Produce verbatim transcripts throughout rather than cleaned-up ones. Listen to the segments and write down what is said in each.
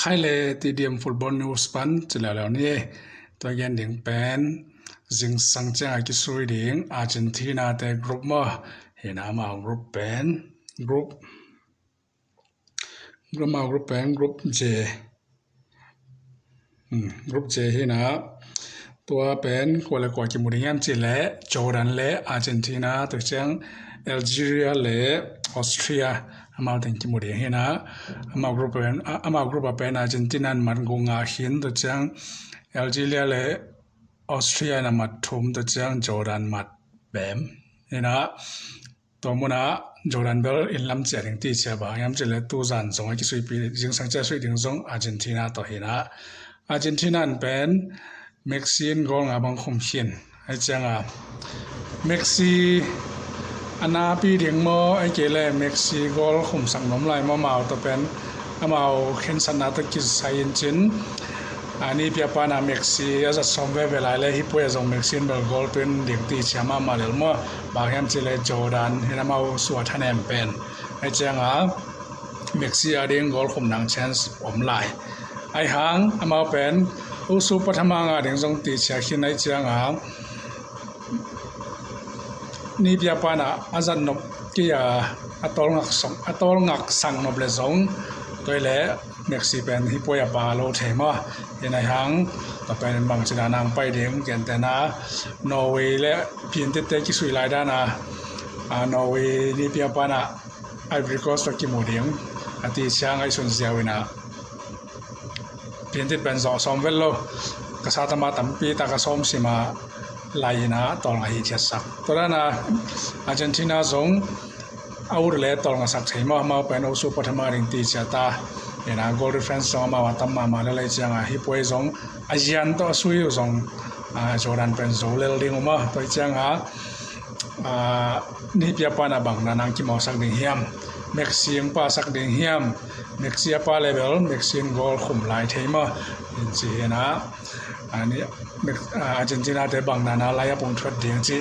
Hai le T D M Football News pan ci leuleu ni. Tua gen ding pen zingsang ciang a kisui ding Argentina te group maw? Hi na amau group pen group group amau group pen group J. Group J hi na. Tua pen kua le kua kimu ding hiam ci le Jordan le Argentina, tua ciang Algeria le Austria, amau teng kimu ding hi na. Amau group pen amau group a pen Argentina in mat guk ngah khin, tua ciang Algeria le Austria in a mat thum, tua ciang Jordan mat bem hi na. Tua munah Jordan bel inn lam ciah ding ti cia bang hiam ci le tuzan zong a kisuipi zingsang cia suih ding zong Argentina tawh hi na. Argentina in pen Messi in goal nga bang khum khin. Ai cianga Messi a napi ding maw, ai kei le Messi goal khumsak nuam lai maw, amau tawh pen amau khensatna tawh kisai in cin. A nipi a pana Messi a zat sawm veve lai le hih puai a zong Messi in bel goal tun ding ti cia mahmah lel maw. Bang hiam ci le Jordan hi na, amau sua thanem pen. Ai cianga Messi a ding goal khum nang chance om lai. Ai hang amau pen usu pathama nga ding zong ti cia khin ai cianga nipi a pana a zat nop kei a a tawlngak sang nop le zong toi le Messi pen hih puai a pa lo thei maw. Hi na hang tua pen bangci dan ang pai ding, gentena Norway le piantit te kisui lai dana Norway nipi a pana Ivory Coast tawh kimu ding a ti ciang ai sun ziau ina piantit pen zawh sawm vel lo, ka sa tama tampi tak a sawm sima lai ina tawlnga hi thiatsak. Tua dana Argentina zong a ut le tawlngasak thei maw, amau pen usu pathama ding ti cia ta. Ina goal difference zong amau a tam mahmah le lai cianga hih puai zong a zian tawh a sui uh zong Jordan pen zo lel ding uh maw. Tua cianga nipi a pana bang na nang kimawsak ding hiam? Messi ang pasak ding hiam? Messi a pa level, Messi in goal khum lai thei maw? In ci hi na. Argentina te bang na na lai a pung thuat ding ci.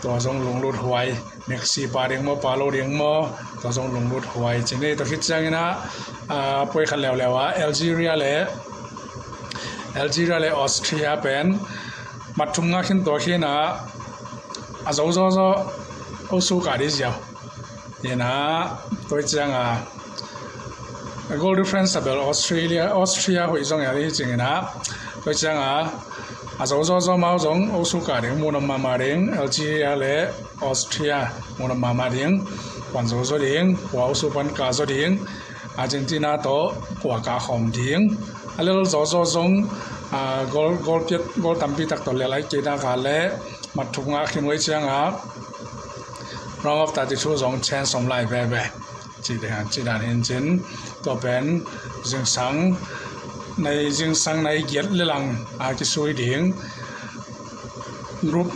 Tua zong lunglut huai. Messi pa ding maw, pa lo ding maw, tua zong lunglut huai ci ni. Tua khit ciangina puai khat leuleu a Algeria le Algeria le Austria pen mat thum nga khin tua khina a zo zo zo usu ka di ziau. Ina tua cianga goal difference a bel Australia Austria hoih zong a di cingina tua cianga a zo zo zo mau zong usu ka ding, munam mama ding, Algeria le Austria munam mama ding, kuan zo zo ding, kua usu pan ka zo ding, Argentina tawh kua ka khawm ding. A lel zo zo zong goal tampi tak tawh lel ai kei daka le mat thum nga khin huai cianga round of thirty two zong chance om lai veve. Ci dan hin cin tua pen zingsang nai zingsang nai giat le lang a kisui ding group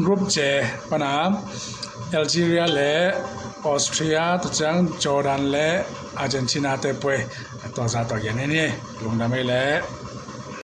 group J pana Algeria le Austria, tua ciang Jordan le Argentina te puai. Tua za tua gen hi ni. Lungdam ei le.